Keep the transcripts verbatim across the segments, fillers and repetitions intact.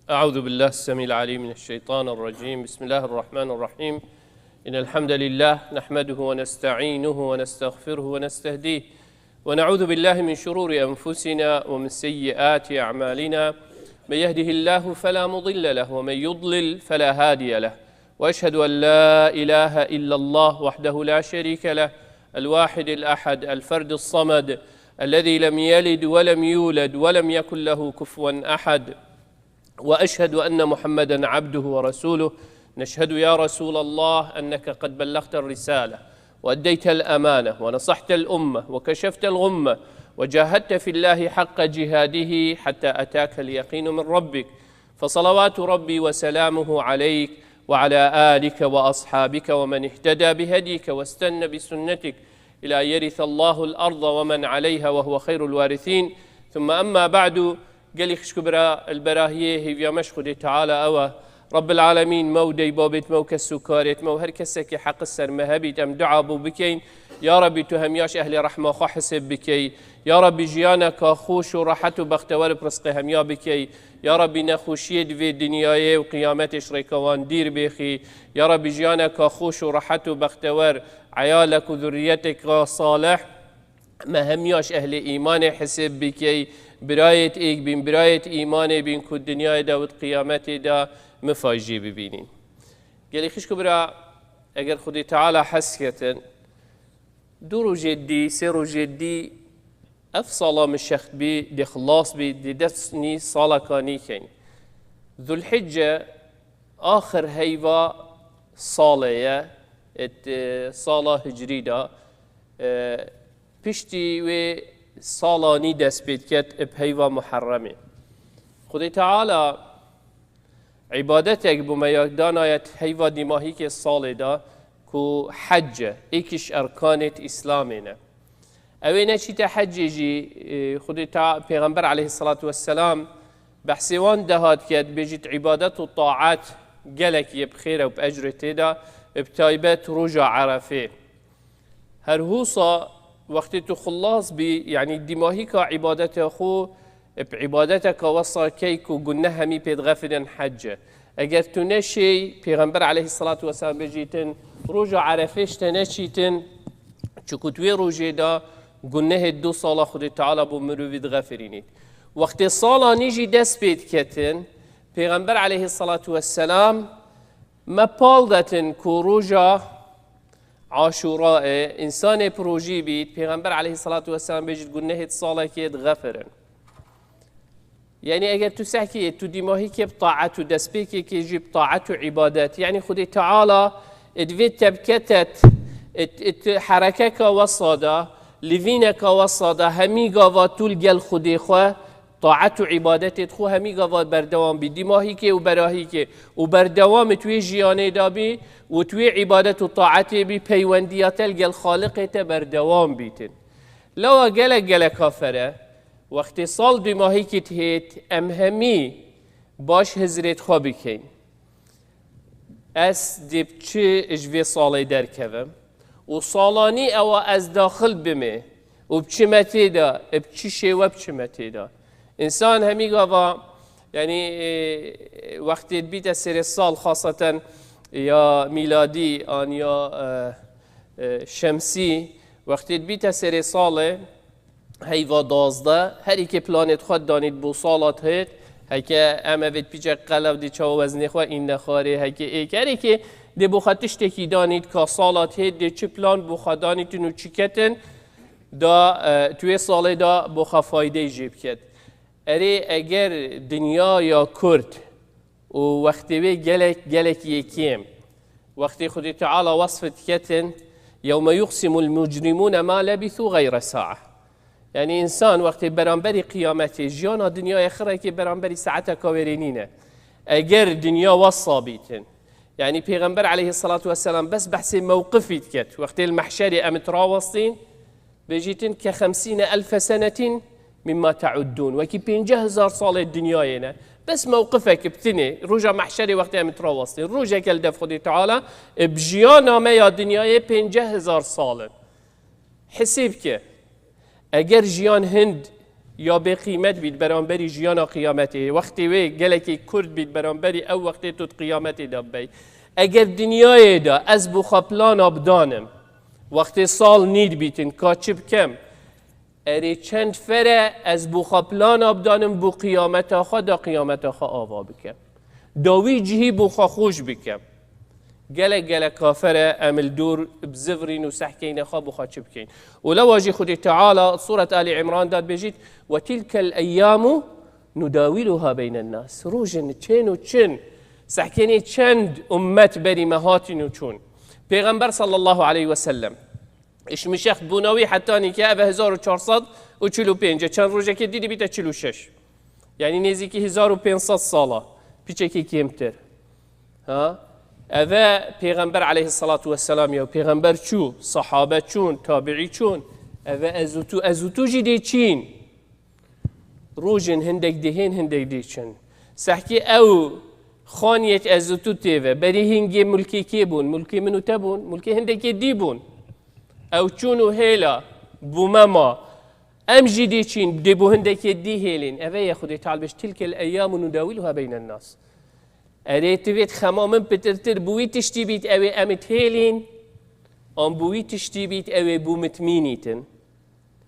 أعوذ بالله السميع العليم من الشيطان الرجيم. بسم الله الرحمن الرحيم. إن الحمد لله نحمده ونستعينه ونستغفره ونستهديه، ونعوذ بالله من شرور أنفسنا ومن سيئات أعمالنا. من يهده الله فلا مضل له، ومن يضلل فلا هادي له. وأشهد أن لا إله إلا الله وحده لا شريك له، الواحد الأحد، الفرد الصمد، الذي لم يلد ولم يولد ولم يكن له كفوا أحد. وأشهد أن محمدا عبده ورسوله. نشهد يا رسول الله أنك قد بلغت الرسالة وأديت الأمانة ونصحت الأمة وكشفت الغمة وجاهدت في الله حق جهاده حتى أتاك اليقين من ربك، فصلوات ربي وسلامه عليك وعلى آلك وأصحابك ومن اهتدى بهديك واستن بسنتك إلى يرث الله الأرض ومن عليها وهو خير الوارثين. ثم أما بعد، Gelî xişk û bira, li berahiyê hêviya me ji Xwedê Teala ew e. Rabbil Alemin, me û dey babêt me û kes û karêt me û her kesekî heqi ser me hebît, em dua bo bikeyn. Ya Rabbî, tu hemiya ji ehlê rehma xwe hisêb bikey. Ya Rabbî, jiyaneka xweş û rehet û bextewer bi rizqê hemiya bikey. Ya Rabbî, nexweşiyê di vê dinyayê û qiyametê ji rêka wan dîr bêxî. Ya Rabbî, jiyaneka xweş û rehet û bextewer, eyalek û zurriyeteka salih, me hemiya ji ehlê îmanê hisêb bikey, birayêt êk bîn, birayêt îmanê bîn ku dinyayê de û di qiyametê de mifajiyê bibînîn. Gelî xişk û bira, eger Xwedê Teala hez ketin, du rojê dî, sê rojê dî ev sala min şext bî, dê xilas bî, dê destnî saleka nî keyn. Zulhicce axir heyva salê ye, it, e, sala hicrî de, e, piştî wê sala nî dest pê diket ib heyva Muherremê. Xwedê Teala îbadetek bo me ya danaye heyva dîmahîkê salê de ku hec e, êk ji erkanêt Îslamê ne. Ew ê neçîte hecê jî, e, Xwedê Ta-, Pêxember aleyhisselatu vesselam behsê wan de hat ket, bêjît îbadet û taat gelek yê bi xêr e û bi ecrê tê de, bi taybet roja Erefê. Her husa wextê tu xilas bî, yanî dîmahîka îbadetê xwe, bi îbadeteka wesa key ku guneh hemî pê dixefirin hec e. Eger tu neşêy, Pêxember aleyhisselatu vesselam bêjîtin, roja Erefê ji te neçîtin, çiku tu wê rojê de gunehê du sala Xwedê Teala bo mirovî dixefirînît. Wextê sala nî jî dest pê diketin, Pêxember aleyhisselatu vesselam me pal detin ku roja Aşûrayê, însanê bi rojî bît, Pêxember aleyhisselatu vesselam bêjît, gunehêt salekê dixefirin. Yanî eger tu sehkê, tu dîmahîkê bi taet û destpêkekê jî bi taet û îbadet, yanî Xwedê Teala di vê tebketet, it, it herekeka wesa de, livîneka wesa de, hemî gava tu li gel Xwedê xwe, taet û îbadetê xwe hemî gava berdewam bî, dîmahîkê û berahîkê û berdewam tu wê jiyanê de bî û tu wê îbadet û taetê bî, peywendiya te li gel Xaliqê te berdewam bîtin. Lewa gelek gelek afere, wextê sal dîmahîkî dihêt, em hemî baş hizrêt xwe bikeyn. Ez dê bi çi ji vê salê derkevim? Û salanî ewa ez daxil bimê û biçime tê de, bi çi şêwe biçime tê de? Însan hemî gava, yanî, e, wextê dibîte serê sal, xaseten ya mîladî an ya, e, e, şemsî, wextê dibîte serê salê, heyva dazdeh, her êkê planêt xwe danît bo sala dihêt. Heke em evêt pîçek qelev dê çawa weznê xwe îne xwarê, heke êk her êkê dê bo xwe tiştekî danît ka sala dihêt dê çi plan bo xwe danîtin û çi ketin da, e, tu wê salê da bo xwe faydeyê jê biket. Erê, eger dinya ya kurt û wextê wê gelek, gelek yê kêm. Wextê Xwedê Teala wesf diketin, "Yewme yuqsimul mucrimûne ma lebithû gayre sa'a." Yanî însan wextê beramberî qiyametê, jiyana dinyayê xirekê beramberî saeteka wêrê nîne. Eger dinya wesa bîtin. Yanî Pêxember aleyhisselatu vesselam bes behsê mewqifî diket. Wextê li mehşerê em it rawestîn, Bêjîtin ke xemsîne elfe senetin mimma teuddûn. Wekî pênceh hezar salê dinyayê ne. Bes mewqifek bi tinê, roja mehşerê wextê em it rawestîn. Rojeke li dev Xwedê Teala, e, bi jiyana me ya dinyayê pênceh hezar sal in. Hisêb ke, eger jiyan hind ya bêqîmet bît beramberî jiyana qiyametê. Wextê wê gelekî kurt bît beramberî ew wextê tu di qiyametê de bibey. Eger dinyayê de ez bo xwe plana bidanim, wextê sal nî dibîtin, ka çi bikem? Erê çend fere ez bo xwe plana bidanim, bo qiyameta xwe, da qiyameta xwe ava bikem. Da wî cihî bo xwe xweş bikem. Gelek gelek kafere em li dor bizivirîn û sehkeyne xwe bo xwe çi bikeyn. Û lewa jî Xwedê Teala Sûret Alî Îmran da dibêjît, "Ve tilkel eyyamu nudawîluha beynen nas." Rojin çên û çin, sehkenê çend ummet berî me hatîn û çûn. Pêxember sallallahu aleyhi ve sellem, ji mişex bûna wî heta nîke ev e hezar û çar sed û çil û pênc e. Çend rojekê dî dibîte çil û şeş. Yanî nêzîkî hezar û pênc sed sala, piçekî kêmtir. Ha? Ev e Pêxember aleyhissalatu vesselam ya. Pêxember çû, sahabe çûn, tabiî çûn. Ev e ez û tu, ez û tu jî dê çîn. Rojên hindek dê hên, hindek dê çin. Sehkî ew xaniyek ez û tu tê ve. Berî hingê mulkê kê bûn? Mulkê min û te bûn. Mulkê hindekê dî bûn. Ew çûn û hêla bû me ma. Em jî dê çîn, dê bo hindekê dî hêlîn. Ev e ye Xwedê Teala bêj, "Tilkel eyyamu nudawîluha beynen nas." Erê, tu vêt xema min pitirtir, bo wî tiştî bît, ew ê em ê hêlîn. An bo wî tiştî bît, ew ê bo mitmînîtin.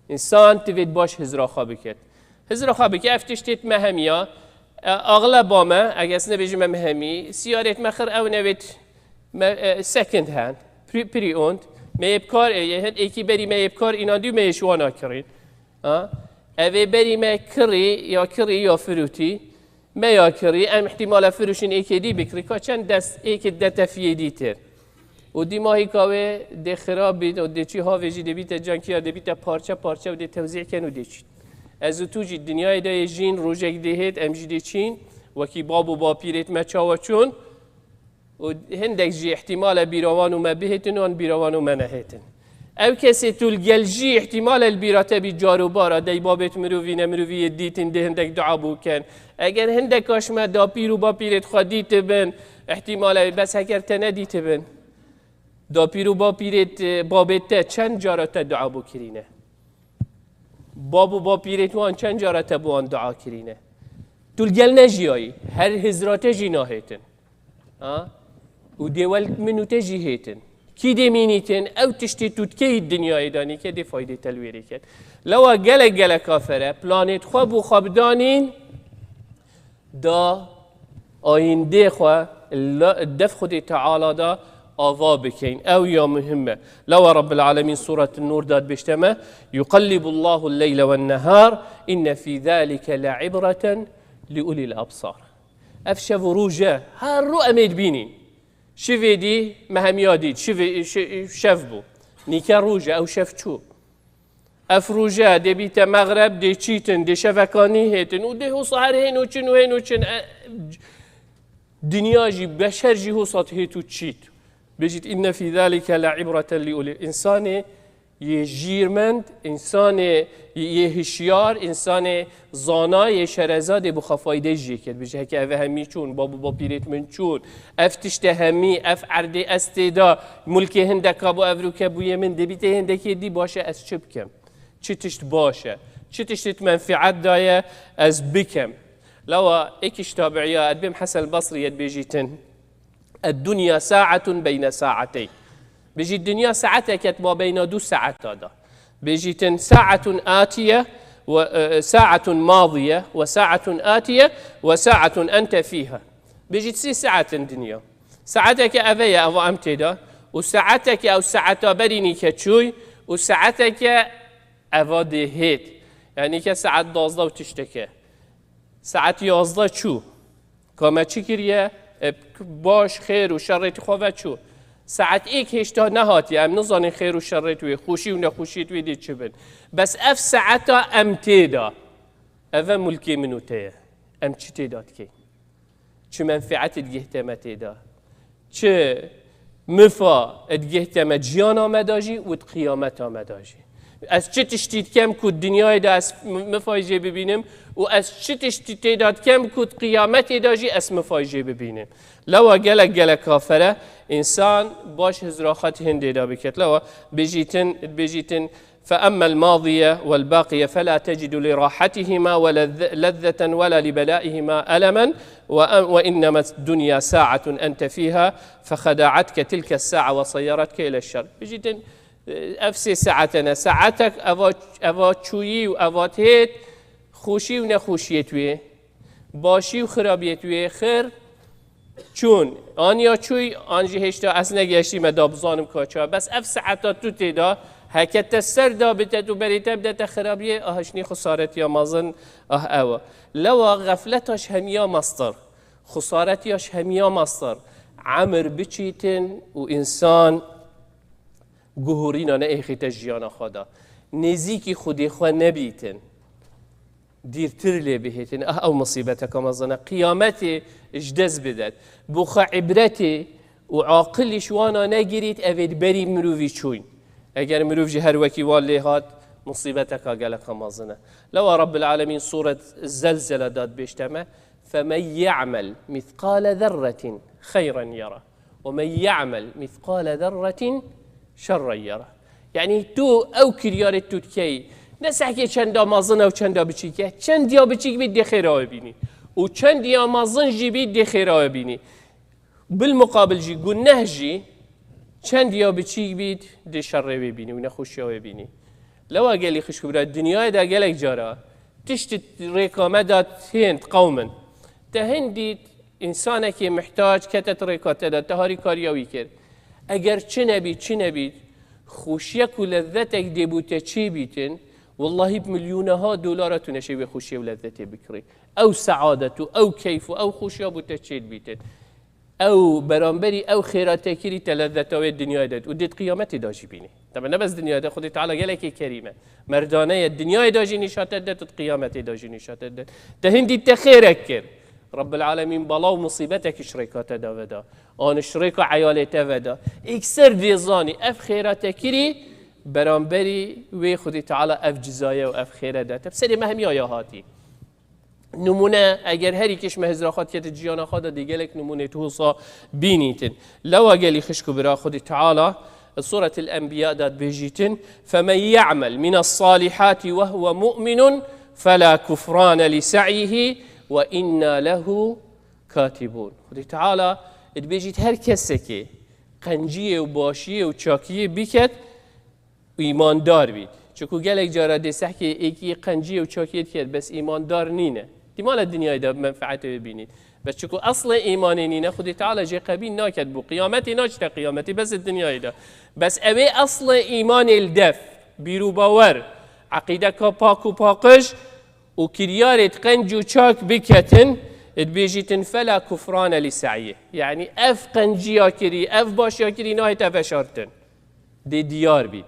Însan tu vêt baş hizra xwe biket. Hizra xwe bike, ev tiştê me hemiya. E, axleba me, eger ez nebêjim em hemî, siyarêt me xir ew nevêt me, e, second hand, pre, pre-owned, me yê bi kar ê, hin êkî berî me yê bi kar înandî û me yê ji wana kirîn. Ha? Ev ê berî me kirî, ya kirî ya firûtî, me ya kirî, em ihtimale firûşin êkê dî bikirî, ka çend dest êkê de tefiyê dîtir. Û dîmahîka wê dê xirab bît û dê çî havê jî dê bîte cankiya, dê bîte parçe parçe û dê tewzî ken û dê çît. Ez û tu jî dinyayê de yê jîn, rojek dê hêt, em jî dê çîn, wekî bab û bapîrêt me çawa çûn. Û hindek jî ihtimal e bîra wan û me bihêtin, wan bîra wan û me nehêtin. Ew kesê tu li gel jî ihtimal e li bîra te bî, car û bar e, dey babêt mirovî ne mirovî yê dîtin dê hindek dua bû ken. Eger hindeka ji me dapîr û bapîrêt xwe dîtibin, ihtimal e, bes heger te nedîtibin. Dapîr û bapîrêt, e, babêt te çend cara te dua bû kirîne? Bab û bapîrêt wan çend cara te bo wan dua kirîne? Tu li gel nejiyayî, her hizra te jî nahêtin. Ha? Û dê wel min û te jî hêtin. Kî dê mînîtin, ew tiştê tu dikeyî dinyayê de nîke dê faydê te li wêrê ket. Lewa gelek gelek kafere, planêt xwe bo xwe bidanîn, da ayîndê xwe li def Xwedê Teala da ava bikeyn. Ew ya muhim e. Lewa Rabbil Alemîn Sûret Nur da dibêjte me, "Yuqallibu Allahu l-leyle wen-nehar, inne fî zalike le ibreten li ulil absar." Ev şev û roj e, her rû em ê dibînîn. Şivê dî, me hemiya dît, şivê, şi-, şev bû. Nîke roj e, ew şev çû. Ev roje dê bîte mexreb, dê çîtin, dê şeveka nî hêtin û dê hosa her hên û çin û hên û çin. E, dinya jî, beşer jî hosa hêt û çît. Bêjît, "Inne fî zalike le ibreten li ulil." Însanê yê jîrmend, însanê yê hişyar, însanê zana, yê şereza dê bi xwe fayde jê ket. Bêje, heke ev hemî çûn, bab û bapîrêt min çûn, ev tişte hemî, ev erdê ez tê de, mulkê hindeka bû, ev rûke bûye min, dê bîtê hindekê dî baş e, ez çi bikim? Çi tişt baş e? Çi tiştê tu menfiet daye ez bikim? Lewa êkî ji tabiiya, Edbêm Hesen Basrî yê dibêjîtin, "Eddunya saetun beyne saateyn." Bêjî, dinya saetek e ma beyna du saeta da. Bêjîtin, "Saetun atiye ve, e, saetun madiye ve saetun atiye ve saetun ente fiha." Bêjît, sî saet in dinya. Saeteke eve ye, eva em tê de. Û saeteke ew saeta berî nîke çûy û saeteke eva dê hêt. Yanî ke saet duwazdeh û tişteke. Saet yazdeh çû. Ka me çi kiriye? E, baş, xêr û şerê tu xwe ve çû. Saet êk hêşta nehatiye. Em nizanîn xêr û şerê tu wê, xweşî û nexweşiyê tu wê dê çi bin. Bes ev saeta em tê de. Ev e mulkê min û te ye. Em çi tê de dikeyn? Çi menfeetê digihte me tê de? Çi mifa digihte me ciyana me de jî û di qiyameta me de jî? Ez çi tiştî dikem ku dinyayê de ez m-, mifayê jê bibînim û ez çi tiştî tê de dikem ku di qiyametê de jî ez mifayê jê bibînim? Lewa gelek gelek kafere însan baş hizra xwe di hindê de biket. Lewa bêjîtin, bêjîtin, فأما الماضية والباقية فلا تجد لراحتهما ولذ-، لذة ولا لبلائهما ألما، وأ-، وإنما الدنيا ساعة أنت فيها فخدعتك تلك الساعة وصيرتك إلى الشر. Bijîtin, ev sê saetene, saetek eva, eva çûyî û eva têt, xweşî û nexweşiyê wê, başî û xirabiyê wê, xir, çûn, an ya çûy, an jî hêşta ez negeştîme da bizanim ka ça. Bes ev saeta tu tê da, heke te ser da bite, tu berê te bidete xirabiyê, ah, hişnî xusaretiya mezin, ah, ew e. Lewa xefleta ji hemiya mestir, xusaretiya ji hemiya mestir, emir biçîtin û însan guhurîna neêxîte jiyana xwe da. Nêzîkî Xwedê xwe nebîtin. Dîrtir lê bihêtin. Ah, ew musîbeteka mezin e. Qiyametê ji dest bidet. Bo xwe îbretê û aqilî ji wana negirît, ev ê di berî mirovî çûyn. Eger mirov jî her wekî wan lê hat, musîbeteka geleka mezin e. Lewa Rabbil Alemîn Sûret Zelzele da dibêjte me, فَمَنْ يَعْمَلْ مِثْقَالَ ذَرَّةٍ خَيْرًا يَرَهُ وَمَنْ يَعْمَلْ مِثْقَالَ ذَرَّةٍ شَرًّا يَرَهُ. Yanî tu ew kiryarê tu dikey, ne sehkê çenda mezin e û çenda biçîk e, çendiya biçîk bî dê xêra wê bînî. Û çendiya mezin jî bî dê xêra wê bînî. Bilmuqabil jî, guneh jî çendiya biçîk bît dê şerê wê bînî û nexweşiya wê bînî. Lewa gelî xişk û bira, dinyayê de gelek cara tişt rêka me da tên qewmin. Te hin dît, Însanekî mihtac kete di rêka te de, te harîkariya wî kir. Eger çi nebî, çi nebî, xweşiyek û lezzetek dê bo te çê bîtin, wellahî bi milyoneha dolara tu neşê wê xweşiyê û lezzetê bikirî. Ew seadet û ew keyf û ew xweşiya bo te çê dibîtin. Ew beramberî ew xêra te kirî te lezzeta wê dinyayê de û dê di qiyametê de jî bînî. Tebe ne bes dinyayê de, Xwedê Teala gelekî kerîm e. Merdane ye, dinyayê de jî nîşa te de, tu di qiyametê de jî nîşa te de. Te hindî te xêrek kir. Rabbil Alemîn bela û musîbetekî ji rêka te de veda. An ji rêka eyalê te veda. Îkser dê zanî, ev xêra te kirî, beramberî wê Xwedê Teala ev cizaye û ev xêre de te. Serê me hemiya ya hatî. Nimûne, eger herî kêş me hizra xwe dikete ciyana xwe de, dê gelek nimûnê tu wisa bînîtin. Lewa gelî xişk û bira, Xwedê Teala Sûretil Enbiya de dibêjîtin, فَمَنْ يَعْمَلْ مِنَ الصَّالِحَاتِ وَهُوَ مُؤْمِنٌ فَلَا كُفْرَانَ لِسَعْيِهِ وَإِنَّا لَهُ كَاتِبُونَ. Xwedê Teala dibêjît, her kesekê qenciyê û başiyê û çakiyê biket, û îmandar bît. Çiku gelek cara dê sehkê êkî qenciyê û çakiyê diket, bes îmandar nîne. Dîmala dinyayê de menfeetê wê bînît. Bes çiku eslê îmanê nîne, Xwedê Teala jê qebîl naket bo qiyametê, naçite qiyametê, bes di dinyayê de. Bes ew ê eslê îmanê li dev, bîr û bawer, eqîdeka pak û paqij û kiryarê di qenc û çak biketin, dibêjîtin, فَلَا كُفْرَانَ لِسَعْيِهِ. Yanî ev qenciya kirî, ev başiya kirî nahête veşartin. Dê diyar bît,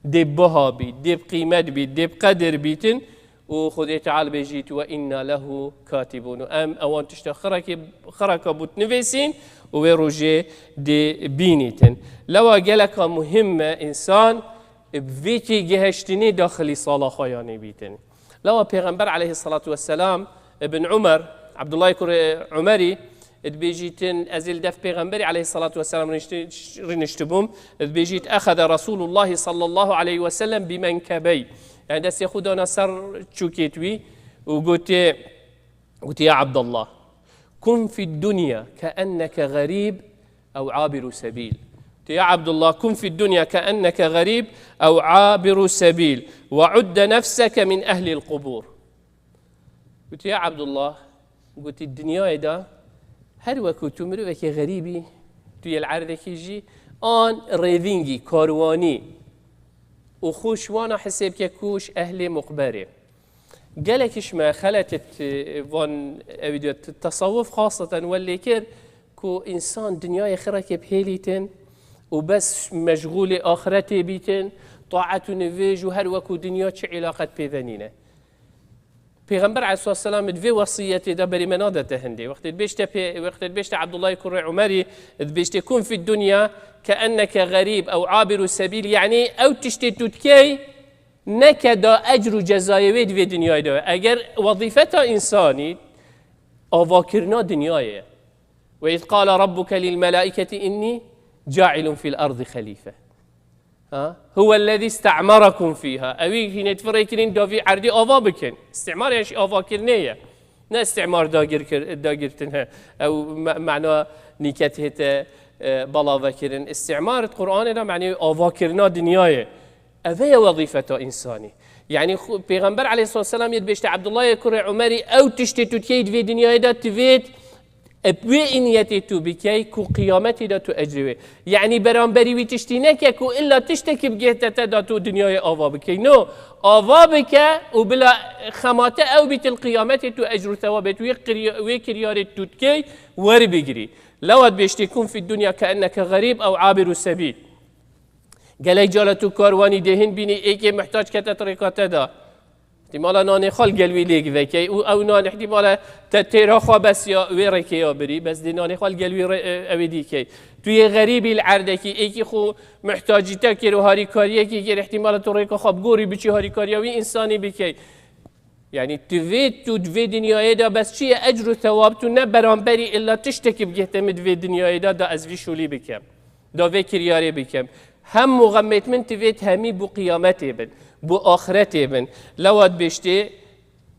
dê biha bît, dê bi qîmet bît, dê bi qedir bîtin û Xwedê Teala bêjît, وَإِنَّا لَهُ كَاتِبُونَ. Û em ewan tişta xirekê, xireka bo tu nivîsîn û wê rojê dê bînîtin. Lewa geleka muhim e însan bi vê têgihiştinê daxilî sala xwe yanê bîtin. Lewa Pêxember aleyhissalatu vesselam, Ibn Umer, Abdullahê kurê Umerî, dibêjîtin, ez ê li dev Pêxemberî aleyhissalatu vesselam rînişti-, rîniştibûm, dibêjît, أَخَذَ رَسُولُ اللّٰهِ صَلَّى اللّٰهُ عَلَيْهِ وَسَلَّمَ بِمَنْكَبَيْهِ. Yanî destê xwe dana ser çûkêt wî û gotê, gotê, يَا عَبْدَ اللّٰهِ كُنْ فِي الدُّنْيَا كَأَنَّكَ غَرِيبٌ أَوْ عَابِرُ سَبِيلٍ. Gotê, يَا عَبْدَ اللّٰهِ كُنْ فِي الدُّنْيَا كَأَنَّكَ غَرِيبٌ أَوْ عَابِرُ سَبِيلٍ وَعُدَّ نَفْسَكَ مِنْ أَهْلِ الْقُبُورِ. Gotê, ya Abdullah, gotê, dinyayê de her wekû tu mirovekî xerîbî, tu yê li erdekî jî, an rêvîngî, karwanî û xwe ji wana hisêb ke ku ji ehlê muqberê. Gelekî ji me xeletê, e, van, ew diyo, t-, tesawuf xaseten welê kir ku însan dinyayê xirekê bihêlîtin û bes meşgûlê axiretê bîtin, taet û nivêj û her wekû dinya çi îlaqet pê ve nîne. Pêxember aleyhisselam di vê wesiyetê de berî me nadete hindê. Wextê dibêjte pê-, wextê dibêjte Abdullahê kurê Umerî, dibêjte, "Kun fid dunya keenneke xerîb ew abiru sebîl." Yanî ew tiştê tu dikey, neke da ecr û cezayê wê di vê dinyayê de. Eger wezîfeta însanî avakirina dinyayê ye. "Ve iz qala rabbuke lil melaiketi inni cailun fil ardi xelife." Ha? Huwellezî iste'merakum fîha. Ewî hînêt firê kirin da vî erdî ava bikin. Îstîmar yan jî avakirinê ye. Ne îstîmar dagir kir-, dagirtin he. Ew me-, mena nîket hête, e, balave kirin. Îstîmar di Qur'anê de manê avakirina dinyayê. Eve ye wezîfeta însanî. Yanî xu-, Pêxember aleyhissalatu vesselam yê dibêjte Abdullahê kurê Umerî, ew tiştê tu dikey di vê dinyayê de tivêt, eb wê niyetê tu bikey ku qiyametê de tu ecrê wê. Yanî beramberî wî tiştî neke ku illa tiştekî bigihte te da tu dinyayê ava bikey. No, ava bike û bila xemate ew bît il qiyametê tu ecr û thewabê tu wê qirya-, wê kiryarê tu dikey werbigrî. Lewa dibêjtê kun fid dunya ke enneke xerîb ew abiru sebîl. Gelek cara tu karwanî dê hin bînî êkê muhtac kete di rêka te de. Îhtîmala nanê xwe li gel wî lêk vekey û ew nan îhtîmala te têra xwe bes ya wê rêkê ya birî, bes dê nanê xwe li gel wî rê-, e, ew ê dî key. Tu yê xerîbî li erdekî, êkî xwe muhtacîte kir û harîkariyekî kir, îhtîmala tu rêka xwe bigorî biçî harîkariya wî însanî bikey. Yanî tu vê, tu di vê dinyayê de bes çi ye ecr û thewab tu ne beramberî illa tiştekî bigihte min di vê dinyayê de, da ez vî şûlî bikim. Da vê kiryarê bikim. Hemû xemêt min ti vê hemî bo qiyametê bin, bo axiretê bin. Lewa dibêjtê,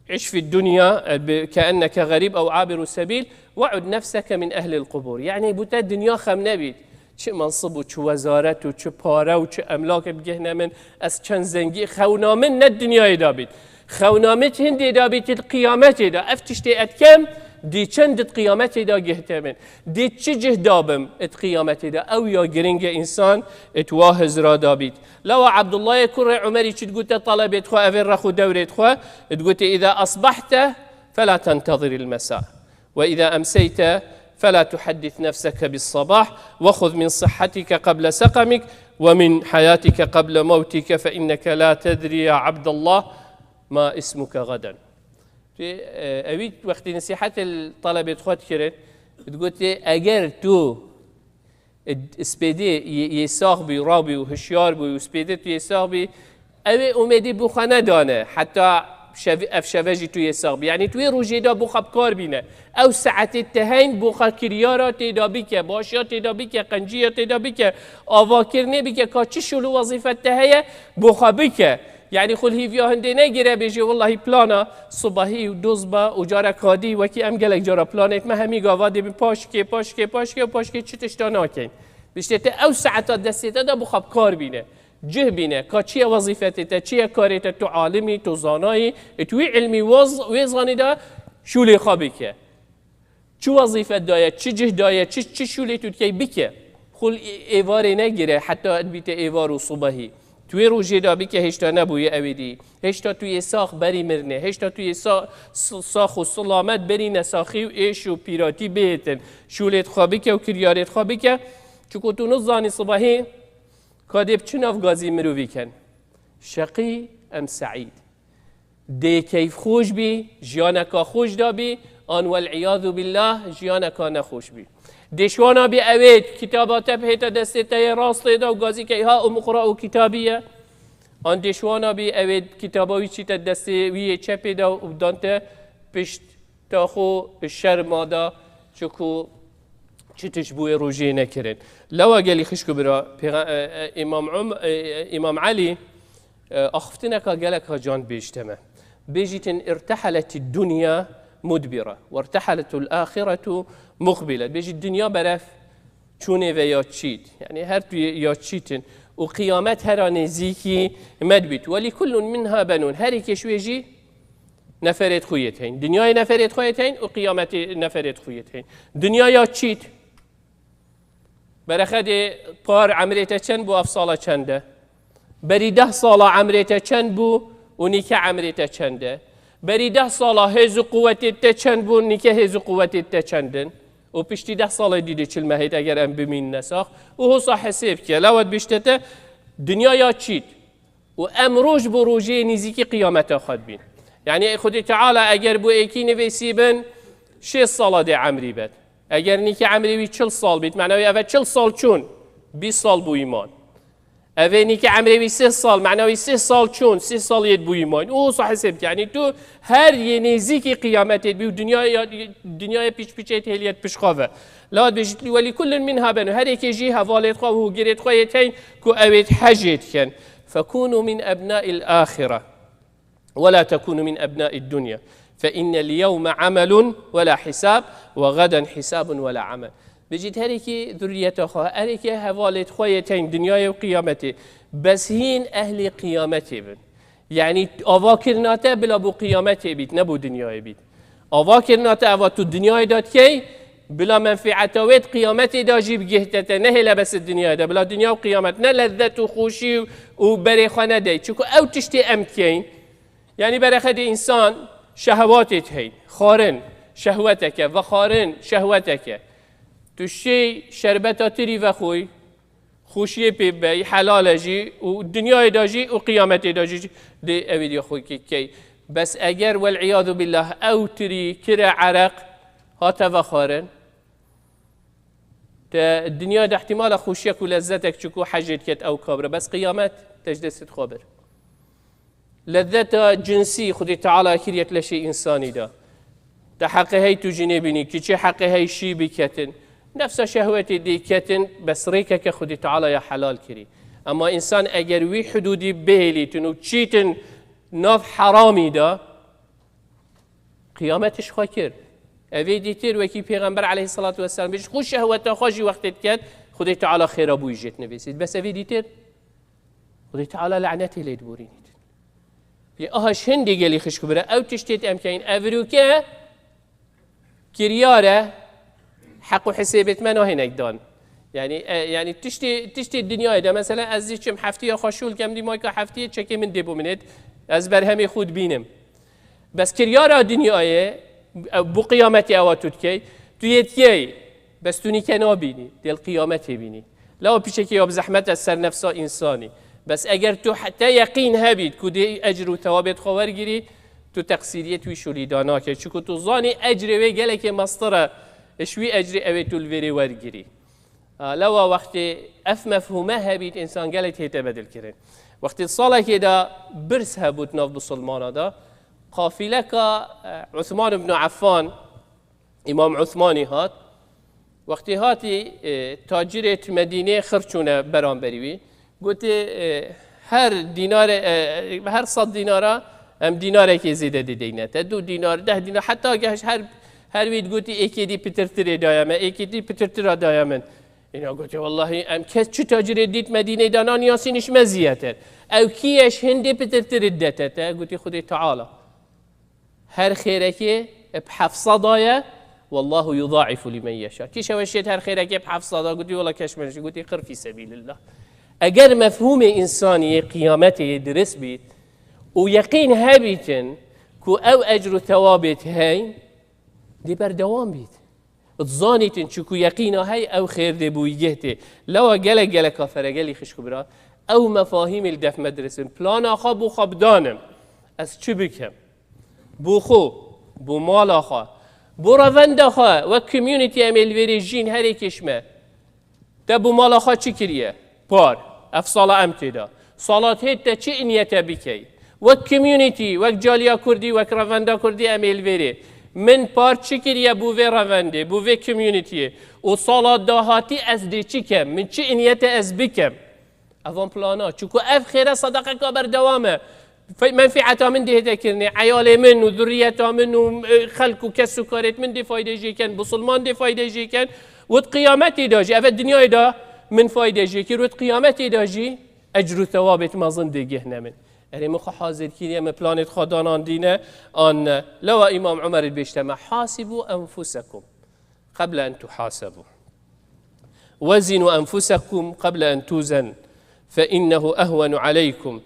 "İş fi dunya, e, bi, ke enneke xerîb ew abiru sebîl, ve'ud nefseke min ehlil qubur." Yanî bo te dinya xem nebît. Çi mensib û çi wezaret û çi pare û çi emlak bigihne min, ez çend zengî, xewna min ne dinyayê de bît. Xewna min hindê de bît di qiyametê de. Ev tiştê ez dikem, dê çend di qiyametê de gihte min. Dê çi cih dabim di qiyametê de. Ew ya giring e însan di wa hizra de bît. Lewa Abdullahê kurê Umerî çi digote talebê xwe, evê rex û dewrê xwe, digote, "Îza asbahte fela tenteziril mesa." وإذا أمسيت فلا تحدث نفسك بالصباح، وخذ من صحتك قبل سقمك، ومن حياتك قبل موتك، فإنك لا تدري يا عبد الله ما اسمك غدا. Tu, e, ewî wextî nesîhet li talebê xwe dikirin, digote, eger tu Spêdê yê, yê sax bî, rabî û hişyar bû û spêdê tu yê sax bî, ew ê umêdî bo xwe nedane, heta şev-, ev şeve jî tu yê sax bî. Yanî tu yê rojê de bo xwe bi kar bîne. Ew saetê te heyn bo xwe kiryara tê de bike, başiya tê de bike, qenciya tê de bike, avakirinê bike, ka çi şûl û wezîfet te heye, bo xwe bike. Yanî xwe li hîviya hindê negire, bêje, "Wellahî plana sibahî û doz ba û carek hadî wekî em gelek cara planêt me hemî gava dê bin paşkê, paşkê, paşkê û paşkê çi tişta nakeyn." Biştê te ew saeta destê te de bo xwe bi kar bîne. Cih bîne, ka çi ye wezîfetê te, çi ye karê te, tu alimî, tu zanayî, tu wî ilmî waz-, wê zanî de şûlê xwe bike. Çi wezîfet daye, çi cih daye, çi, çi şûlê tu dikey bike. Xul ê-, êvarê negire, heta dibîte êvar û subahî. Tu wê rojê de bike hêşta nebûye ew ê dî. Hêşta tu yê sax berî mirnê. Hêşta tu yê sa-, s-, sax û silamet berî nesaxî û êş û pîratî bihêtin. Şûlê xwe bike û kiryarê xwe bike. Çiku tu nizanî sibahî ka dê bi çi nav gazî mirovî ken. Şeqî em seîd. Dê keyfxweş bî, jiyaneka xweş de bî, an wel'iyadu billah jiyaneka nexweş bî. Dê şwana bî ewêt, kitaba te bihête destê te yê rastê de û gazî key ha umqra û kitabî ye. An dê şwana bî ewêt kitaba wî çîte destê wî yê çepê de û dan te pişt ta xwe şerma da, çiku çi tişt bûyê rojê nekirin. Lewa gelî xişk û bira, Pêxa-, e, e, Îmam Üm-, e, e, Îmam Elî, e, axiftineka gelek ha can bêjte me. Bêjîtin, "İrtehaletid dunya mudbira, ve irtehaletul ahiretu muqbile." Bêjî, dinya beref çûnê ve ya çît. Yanî her tu ya çîtin. Û qiyamet hera nêzîkî me dibît. "Ve li kullun minha benun." Her êkê ji wê jî neferêt xwe yê teyn. Dinyayê neferêt xwe yê teyn û qiyametê neferêt xwe yê teyn. Dinya ya çît. Berexedê par emrê te çend bû, ev sala çend e? Berî deh sala emrê te çend bû û nîke emrê te çend e? Berî deh sala hêz û quwetê te çend bû, nîke hêz û quwetê te çend in? Û piştî deh salê dî dê çil mehê te eger em bimînine sax û hosa hesêb ke. Lewa dibêjte te, dinya ya çît. Û em roj bo rojê nêzîkî qiyameta xwe dibîn. Yanî Xwedê Teala eger bo êkî nivêsî bin, şêst sala dê emrî bet. Eger nîkî emrê wî çil sal bît, mena wî eve çil sal çûn, bîst sal bû îman. Evê nîke emrê wî sih sal, mena wî sih sal çûn, sih sal yêt bûyî mayîn. Û wisa hesêb ke, yanî tu her yê nêzîkî qiyametê dibî û dinyaya, dinyaya pîç pîçê hêliyet pişt xwe ve. La dibêjit, "Welî kullin minha benûn." Her yekê jî hevalêt xwe û hûgirêt xwe yêt heyn ku ewêt hecê dikin. "Fekûnû min ebnâil âxire." ولا تكونوا من أبناء الدنيا فإن اليوم عمل ولا حساب وغدا حساب ولا عمل. Bêjît, her yekê zurriyeta xwe, her yekê hevalêt xwe yê tên dinyayê û qiyametê. Bes hîn ehlê qiyametê bin. Yanî ava kirina te bila bo qiyametê bît, ne bo dinyayê bît. Ava kirina te eva tu dinyayê de dikey, bila menfieta wê di qiyametê de jî bigihte te, nehêle bes di dinyayê de, bila dinya û qiyamet ne lezzet û xweşî û berê xwe nedey. Çunku ew tiştê em dikeyn, yanî berexedê însan şehewatê dihey, xwarin, şehweteke, vexwarin, şehweteke. Tu şêy şerbeta tirî vexwî, xweşiyê pê bey, helal e jî û dinyayê de jî û qiyametê de jî dê ewî dê xwe key. Bes eger, wel'iyadu billah, ew tirî kire ereq, hate vexwarin, te dinya de ihtimala xweşiyek û lezzetek çi ku hecê diket ew kabire. Bes qiyamet te ji destê xwe bir. Lezzeta cinsî Xwedê Teala kiriye leşê însanî de. Te heqê hey tu jî nêbînî, kiçê heqê hey şî biketin. Nefsa şehwetê dê ketin, bes rêkeke Xwedê Teala ya helal kirî. Ema însan eger wî hudûdî bihêlîtin û çîtin nav heramî de, qiyamet ji xwe kir. Evê dîtir wekî Pêxember aleyhissalatu vesselam bêjî, xwe şehweta xwe jî wextê diket, Xwedê Teala xêra bûyî jê dinivîsît. Bes evê dîtir Xwedê Teala lanetê lê diborînît. Lê aha ji hindê gelî xişk bire, ew tiştê em keyin, evrûke kiryar e, heq û hesêbêt me nahênek dan. Yanî, e, yanî tiştê, tiştê dinyayê de, mesela ez zî çim heftiya xwe şûl kem, dî mayka heftiyê çekê min dê bo min êt, ez berhemê xwe dibînim. Bes kiryara dinyayê, e, bo qiyametê ewa tu dikey, tu yê dikey, bes tu nîke nabînî, dê li qiyametê bînî. Lewa piçekê ya bi zehmet e ser nefsa însanî. Bes eger tu heta yeqîn hebît ku dê ecr û tewabêt xwe wergirî, tu teqsîriyê tu wî şûlî da nake. Çunku tu zanî ecrê wê gelekê mestir e, ji wî ecrê ew ê tu li vêrê wergirî. A, lewa wextê ev mefhûme hebît, însan gelek hête bedilkirin. Wextê salekê de birs hebût nav bisilmana de, qafîleka, e, Uthman ibn Affan, Îmam Uthmanî hat. Wextê hatî, e, tacirêt Medînê xir çûne beramberî wî. Gotê, e, her dînare, e, her sed dînara em dînarekê zêde dideyne te. Du dînar, deh dînar, heta geh her, her wî digotî êkê dî pitirtirê daye me, êkê dî pitirtira daye min. Îna gotê, wellahî em kes çi tacirê dît Medînê de nan yasîn ji me zîyeter. Ew kî ye ji hindê pitirtirê didete te? Gotî Xwedê Teala. Her xêrekê bi heft sed a ye, "Wallahu yudaifu limen yeşa." Kî şewe şêt her xêrekê bi heft sed a gotî, "Wela keş min jî," gotî, "Qir fî sebîlillah." Eger mefhûmê însanî yê qiyametê yê dirist bît û yeqîn hebîtin ku ew ecr û tewabêt hey, dê berdewam bît. Dizanîtin çiku yeqîna hey ew xêr dê bûyî geh tê. Lewa gelek gelek kafere gelî xişk û bira, ew mefahîmê li def me dirist bin. Plana xwe bo xwe bidanim. Ez çi bikim? Bo xwe, bo mala xwe, bo revenda xwe, wek community em ê li vêrê jîn her êkê ji me. Te bo mala xwe çi kiriye? Par. Ev sala em tê de. Sala dihêt te çi niyete bikey? Wek community, wek caliya kurdî, wek revenda kurdî em ê li vêrê. Min par çi kiriye bo vê revendê, bo vê communityê? Û sala dahatî ez dê çi kem? Min çi niyete ez bikem? Evan plana. Çunku ev xêre sedaqeka berdewam e. Fe-, menfîeta min dê hête kirinê. Eyalê min û zurriyeta min û, e, xelk û kes û karêt min dê faydê jê ken. Bisilman dê faydê jê ken. Wet qiyametê de jî, eve dinyayê de min faydê jê kir. Wet qiyametê de jî ecr û thewabêt mezin dê gihne min. Erê min xwe hazir kiriye, min planêt xwe danandîne, an ne. Lewa Îmam Umer dibêjte me, "Hasibû enfusekum." قبل أن تحاسبوا. وزنوا أنفسكم قبل أن توزن، فإنه أهون عليكم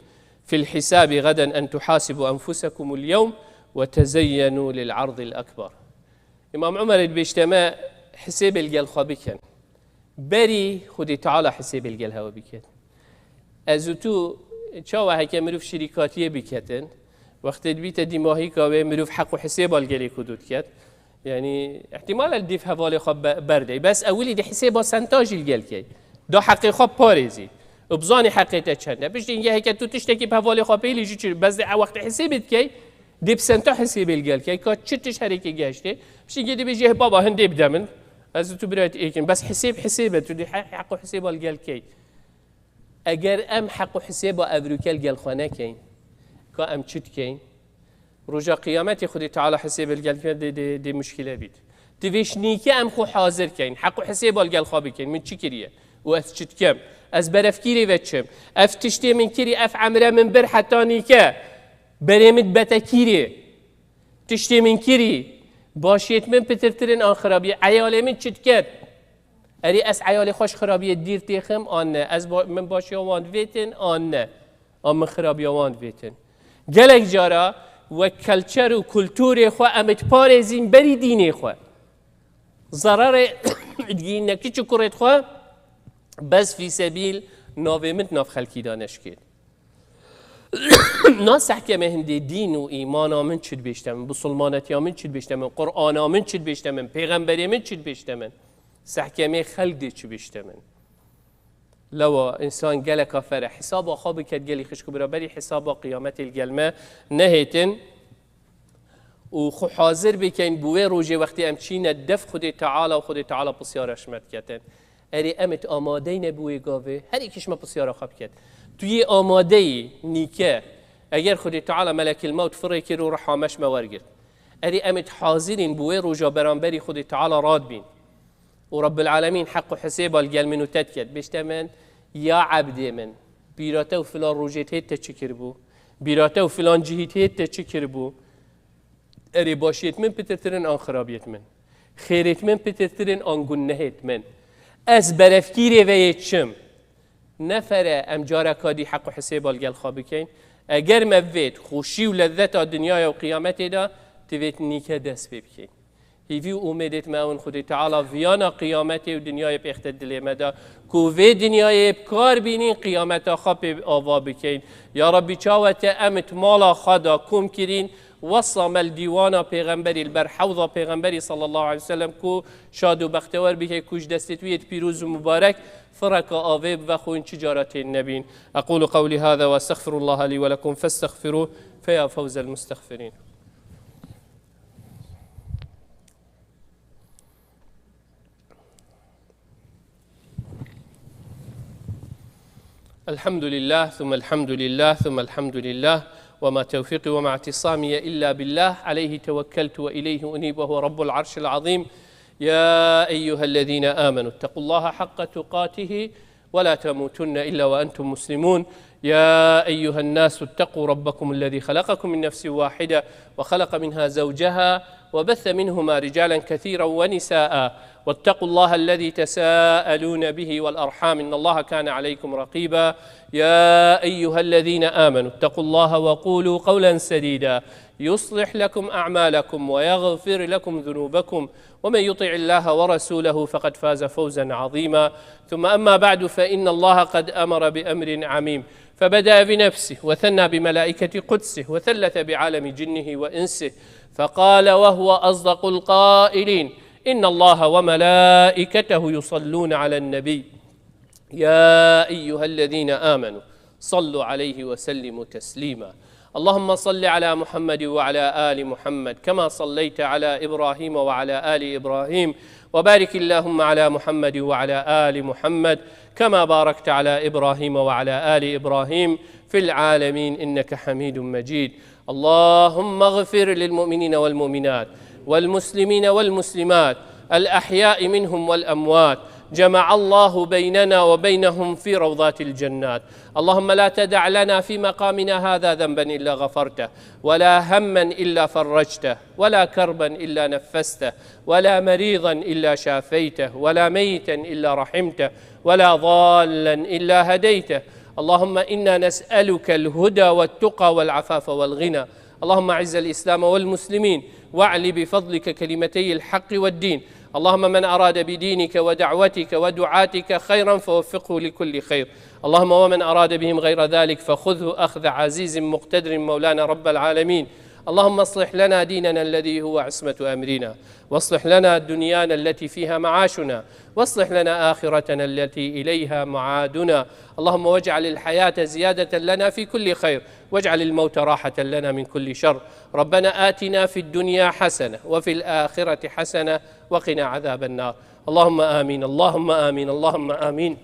في الحساب غدا أن تحاسبوا أنفسكم اليوم وتزينوا للعرض الأكبر. Îmam Umer dibêjte me hisêbê li gel xwe bikin. Berî Xwedê Teala hisêbê li gel hewe bikin. Ez û tu çawa heke mirov şirîkatiyê biketin, wextê dibîte dîmahîka wê mirov heq û hisêba li gelê ku dû diket. Yanî, îhtîmal e li dîv hevalê xwe be-, berdey. Bes ewilî di hisêba senta jî li gel key. Da heqê xwe parêzî. Û bizanî heqê te çend e. Piştî hingê heke tu tiştekî bi hevalê xwe pêlî jî çi, bes dê ew wextê hesêbê dikey, dê bi senta hesêbê li gel key, ka çi tişt herêkê gehiştê. Piştî hingê dê bêjî, "Hê baba, hindê bide min. Ez û tu birayet êkin." Bes hesêb hesêb e, tu dê he-, heq û hesêba li gel key. Eger em heq û hesêba evrûke li gel xwe nekeyn, ka em çi dikeyn? Roja qiyametê Xwedê Teala hesêbê li gel kir, dê, dê, dê muşkile bît. Divê ji nîke em xwe hazir keyn. Heq û hesêba li gel xwe bikeyn. Min çi kiriye? Û ez çi dikem? Ez berevkîrê ve çim? Ev tiştê min kirî, ev emre min bir heta nîke. Berê min bete kîrê. Tiştê min kirî. Başiyêt min pitirtirin an xirabiyê. Eyalê min çi diket? Erê ez eyalê xwe ji xirabiyê dîr têxim an ne? Ez ba-, min başiya wan divêtin an ne? An min xirabiya wan divêtin? Gelek cara wek kelçer û kulturê xwe em ê diparêzîn berî dînê xwe. Zerarê digihîne kiç û kurêt xwe, bes fîsebîl navê min di nav xelkî de neşkêt. Na sehkemê hindê dîn û îmana min çi dibêjte min, bisilmanetiya min çi dibêjte min, Qur'ana min çi dibêjte min, pêxemberê min çi dibêjte min, sehkemê xelk dê çi bêjte min. Lewa însan geleka fere hesaba xwe biket, gelî xişk û bira, berî hesaba qiyametê li gel me nehêtin û xwe hazir bikeyn bo wê rojê wextê em çîne def Xwedê Teala û Xwedê Teala pisyara ji me diketin. Erê em ê tu amadeyne bi wê gavê? Her êkî ji me pisyara xwe biket. Tu yê amadeyî nîke? Eger Xwedê Teala melekil mewt firê kir û riha me ji me wergirt, erê em ê tu hazirîn bo wê roja beramberî Xwedê Teala radbîn? Û Rabbil Alemîn heq û hesêba li gel min û te diket. Bêjte min, ya ebdê min, bîra te û filan rojê hêt te çi kiribû? Bîra te û filan cihî hêt te çi kiribû? Erê başiyêt min pitirtirin an xirabiyêt min? Xêrêt min pitirtirin an gunnehêt min? Ez berevkîrê ve yê çim? Nefere em careka dî heq û hesêba li gel xwe bikeyn. Eger me vêt xweşî û lezzeta dinyaya û qiyametê de, divêt nîke dest pê bikeyn. Hîvî û umêdêt me ew in Xwedê Teala viyana qiyametê û dinyayê pêxte dilê me de, ku vê dinyayê bi kar bînîn, qiyameta xwe pê ava bikeyn. Ya Rabbî, çawa te em it mala xwe de kom kirîn, wesa me li dîwana pêxemberî, li ber hewza pêxemberî sallallahu aleyhi ve sellem, ku şad û bextewer bike, ku ji destê tu yêt pîroz û mubarek fireka avê bive xwîn çi cara tên nebîn. أقول قولي هذا وأستغفر الله لي ولكم فاستغفروه فيا فوز المستغفرين. الحمد لله ثم الحمد لله ثم الحمد لله، وما توفيقي وما اعتصامي إلا بالله، عليه توكلت وإليه أنيب، وهو رب العرش العظيم. يا أيها الذين آمنوا اتقوا الله حق تقاته ولا تموتن إلا وأنتم مسلمون. يا أيها الناس اتقوا ربكم الذي خلقكم من نفس واحدة وخلق منها زوجها وبث منهما رجالا كثيرا ونساء واتقوا الله الذي تساءلون به والأرحام إن الله كان عليكم رقيبا. يا أيها الذين آمنوا اتقوا الله وقولوا قولا سديدا يصلح لكم أعمالكم ويغفر لكم ذنوبكم ومن يطع الله ورسوله فقد فاز فوزا عظيما. ثم أما بعد، فإن الله قد أمر بأمر عميم، فبدأ بنفسه وثنى بملائكة قدسه وثلث بعالم جنه وإنسه، فقال وهو أصدق القائلين: إن الله وملائكته يصلون على النبي، يا أيها الذين آمنوا صلوا عليه وسلموا تسليما. اللهم صل على محمد وعلى آل محمد كما صليت على إبراهيم وعلى آل إبراهيم، وبارك اللهم على محمد وعلى آل محمد كما باركت على إبراهيم وعلى آل إبراهيم في العالمين إنك حميد مجيد. اللهم اغفر للمؤمنين والمؤمنات والمسلمين والمسلمات الأحياء منهم والأموات، جمع الله بيننا وبينهم في روضات الجنات. اللهم لا تدع لنا في مقامنا هذا ذنبا إلا غفرته، ولا هما إلا فرجته، ولا كربا إلا نفسته، ولا مريضا إلا شافيته، ولا ميتا إلا رحمته، ولا ضالا إلا هديته. اللهم إنا نسألك الهدى والتقى والعفاف والغنى. اللهم أعز الإسلام والمسلمين، وأعل بفضلك كلمتي الحق والدين. اللهم من أراد بدينك ودعوتك ودعاتك خيرا فوفقه لكل خير. اللهم ومن أراد بهم غير ذلك فخذه أخذ عزيز مقتدر مولانا رب العالمين. اللهم اصلح لنا ديننا الذي هو عصمة أمرنا، واصلح لنا دنيانا التي فيها معاشنا، واصلح لنا آخرتنا التي إليها معادنا. اللهم واجعل الحياة زيادة لنا في كل خير، واجعل الموت راحة لنا من كل شر. ربنا آتنا في الدنيا حسنة وفي الآخرة حسنة وقنا عذاب النار. اللهم آمين، اللهم آمين، اللهم آمين.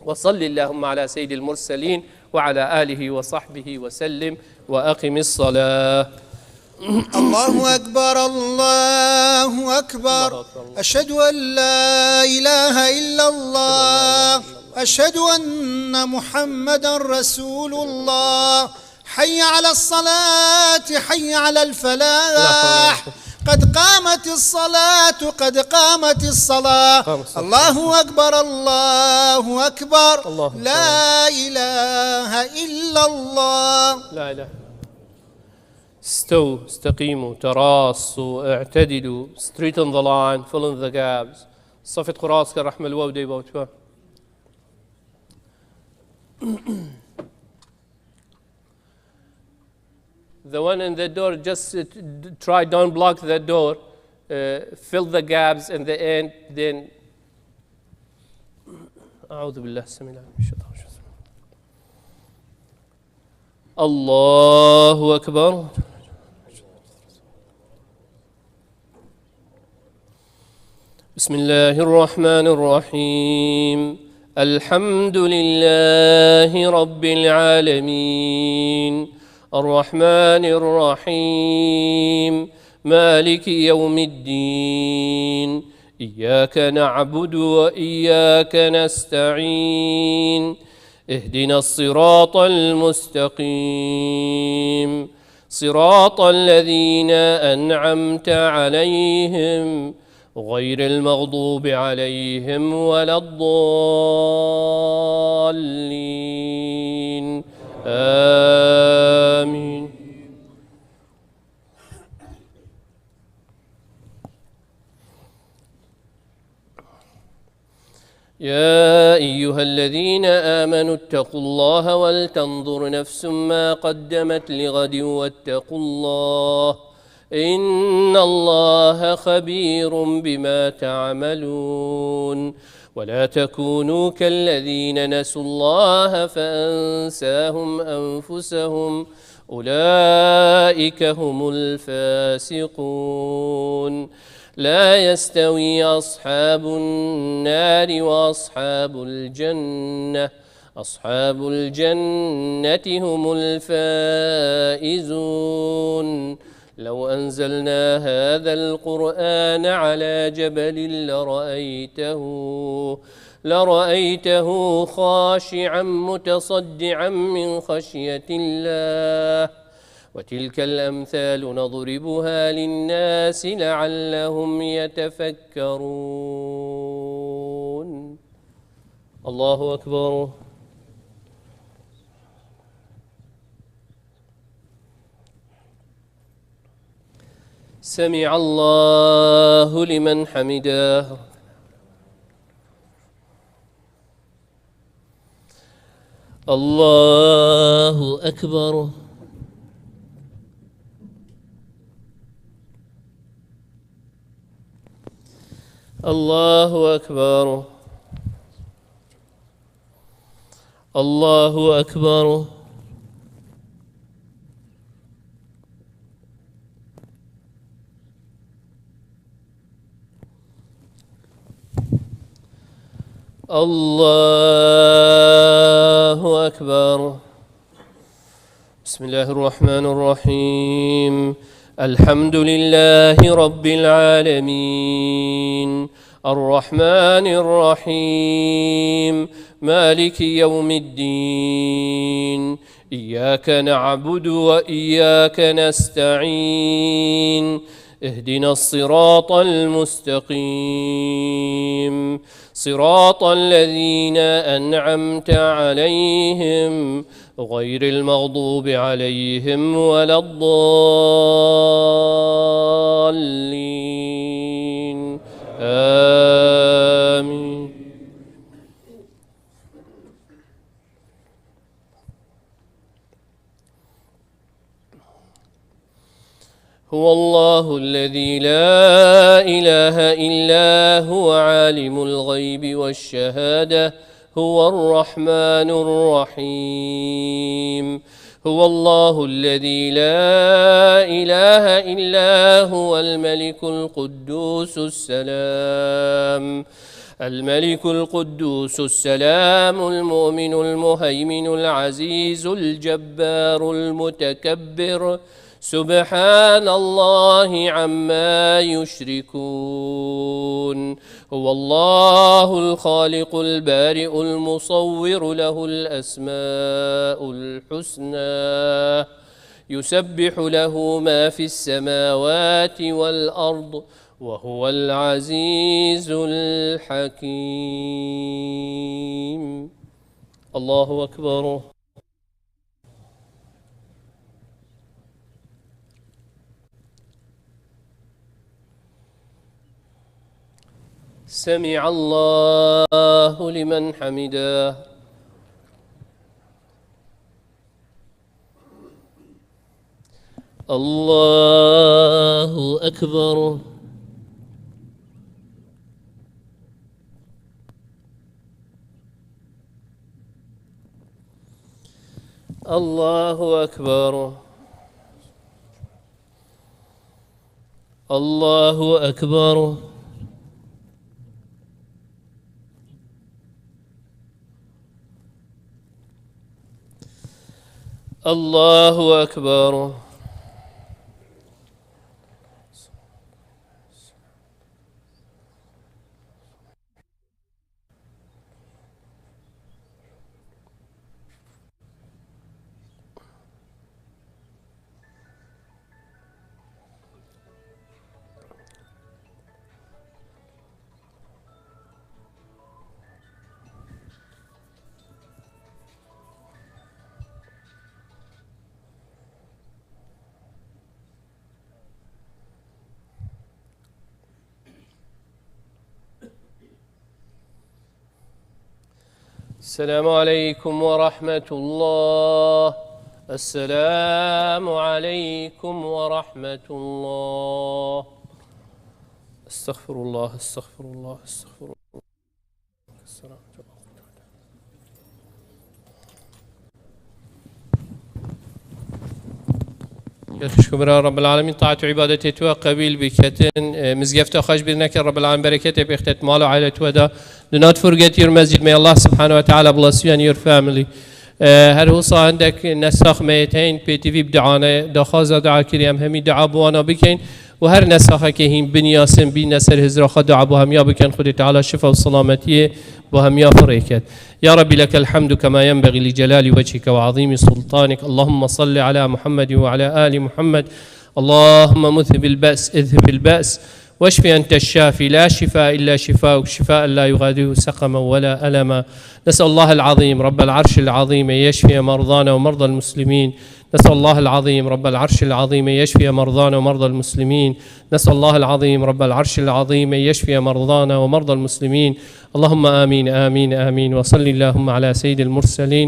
وصل اللهم على سيد المرسلين وعلى آله وصحبه وسلم، وأقم الصلاة. الله أكبر، الله أكبر. الله أكبر. أشهد أن لا إله إلا الله. أشهد أن محمدا رسول الله. حي على الصلاة، حي على الفلاح. قد قامت الصلاة، قد قامت الصلاة. قام الصلاة. الله أكبر، الله أكبر. الله أكبر. لا إله إلا الله. لا إله. استووا، استقيموا، تراصوا، اعتدلوا، straighten the line, fill in the gaps. صفت قراصك الرحمة الواو دي بوتوا. The one in the door, just, uh, d-, try, don't block the door. Uh, fill the gaps in the end, then. أعوذ بالله السميع العليم من الشيطان الرجيم. الله أكبر. بسم الله الرحمن الرحيم. الحمد لله رب العالمين. الرحمن الرحيم. مالك يوم الدين. إياك نعبد وإياك نستعين. اهدنا الصراط المستقيم. صراط الذين أنعمت عليهم غير المغضوب عليهم ولا الضالين. آمين. يا أيها الذين آمنوا اتقوا الله ولتنظر نفس ما قدمت لغد واتقوا الله، إن الله خبير بما تعملون. ولا تكونوا كالذين نسوا الله فأنساهم أنفسهم، أولئك هم الفاسقون. لا يستوي أصحاب النار وأصحاب الجنة، أصحاب الجنة هم الفائزون. لو أنزلنا هذا القرآن على جبل لرأيته، لرأيته خاشعا متصدعا من خشية الله. وتلك الأمثال نضربها للناس لعلهم يتفكرون. الله أكبر. سمع الله لمن حمده. الله أكبر. الله أكبر. الله أكبر. الله أكبر. بسم الله الرحمن الرحيم. الحمد لله رب العالمين. الرحمن الرحيم. مالك يوم الدين. إياك نعبد وإياك نستعين. اهدنا الصراط المستقيم. صراط الذين أنعمت عليهم غير المغضوب عليهم ولا الضالين. آمين. هو الله الذي لا إله إلا هو عالم الغيب والشهادة هو الرحمن الرحيم. هو الله الذي لا إله إلا هو الملك القدوس السلام. الملك القدوس السلام المؤمن المهيمن العزيز الجبار المتكبر. سبحان الله عما يشركون. هو الله الخالق البارئ المصور له الأسماء الحسنى. يسبح له ما في السماوات والأرض وهو العزيز الحكيم. الله أكبر. سمع الله لمن حمده. الله أكبر. الله أكبر. الله أكبر. الله أكبر. السلام عليكم ورحمة الله. السلام عليكم ورحمة الله. استغفر الله، استغفر الله، استغفر الله. Gelek xweş bira, Rabbil Alemîn taat û îbadetê tu qebîl biketin. E, mizgefta xwe ji bîr neke, Rabbil Alemîn bereketê bêxte di mal û aîlê tu de. Do not forget your masjid. May Allah subhanahu wa ta'ala bless you and your family. E, her wisa hindek nesax me tên pê T V bi dua ne, daxwaza dua kiriye, em hemî dua bi wana bikeyn. û her nesaxekê hîn binyasin, bîne ser hizra xwe, dua bo hemiya bikin, Xwedê Teala şifa û selametiyê bo hemiya firê ket. يا رب لك الحمد كما ينبغي لجلال وجهك وعظيم سلطانك. اللهم صل على محمد وعلى آل محمد. اللهم مذهب البأس، اذهب البأس، واشف أنت الشافي، لا شفاء إلا شفاؤك، شفاء لا يغادر سقما ولا ألما. نسأل الله العظيم رب العرش العظيم أن يشفي مرضانا ومرضى المسلمين. نسأل الله العظيم رب العرش العظيم أن يشفي مرضانا ومرضى المسلمين. نسأل الله العظيم رب العرش العظيم أن يشفي مرضانا ومرضى المسلمين. اللهم آمين، آمين، آمين. وصل اللهم على سيد المرسلين